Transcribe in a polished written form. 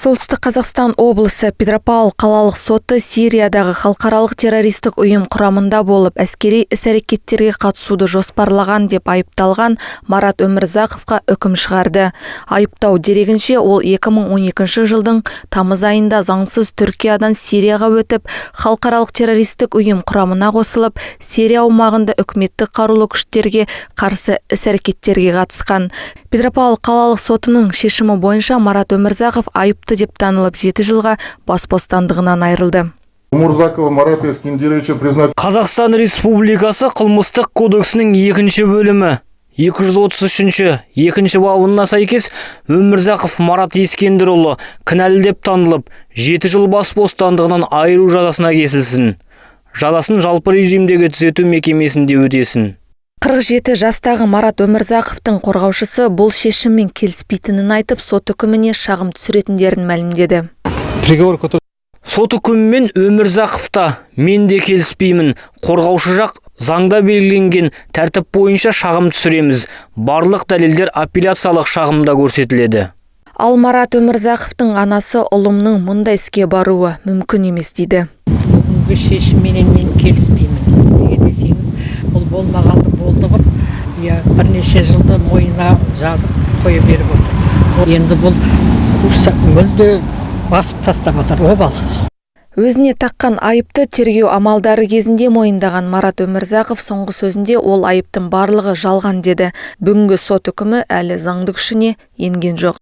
Солтүстік Қазақстан облысы Петропавл қалалық соты Сириядағы халықаралық террористік ұйым құрамында болып, әскери іс-әрекеттерге қатысуды жоспарлаған деп айыпталған Марат Өмірзақовқа үкім шығарды. Айыптау дерегінше, ол 2012 жылдың тамыз айында заңсыз Түркиядан Сирияға өтіп, халықаралық террористік ұйым құрамына қосылып, Сирия аумағында үкіметтік қарулы күштерге қарсы іс-әрекеттерге қатысқан. Петропавл қалалық сотының шешімі бойынша Марат Өмірзақов айыпты деп танылып, 7 жылға бас бостандығынан айырылды. Умурзакова Марата Эскендеровича признать Қазақстан Республикасы Қылмыстық кодексінің екінші бөлімі 233-ші екінші бабына сәйкес Өмірзақов Марат Ескендірұлы кінәлі деп танылып, 7 жыл бас бостандығынан айыру жазасына кесілсін. Жазасын жалпы режимдегі түзету мекемесінде өтесін. 47 жастағы Марат Өмірзақовтың қорғаушысы бұл шешіммен келіспейтінін айтып, сот үкіміне шағым түсіретіндерін мәлімдеді. Приговор, который Сот үкімімен Өмірзақов та, мен де келіспеймін. Қорғаушы жақ заңда белгіленген тәртіп бойынша шағым түсіреміз. Барлық дәлелдер апелляциялық шағымда көрсетіледі. Ал Марат Өмірзақовтың анасы ұлымның мұндай іске баруы мүмкін емес дейді. Бүгінгі шешімменен мен келіспеймін. Неге десеңіз, бұл болмағанды болды қылып, иә, бірнеше жылды мойнына жазып қоя беріп отыр. Енді бұл мүлде басып тастап отыр, обал. Өзіне таққан айыпты тергеу амалдары кезінде мойындаған Марат Өмірзақов соңғы сөзінде ол айыптың барлығы жалған деді. Бүгінгі сот үкімі әлі заңды күшіне енген жоқ.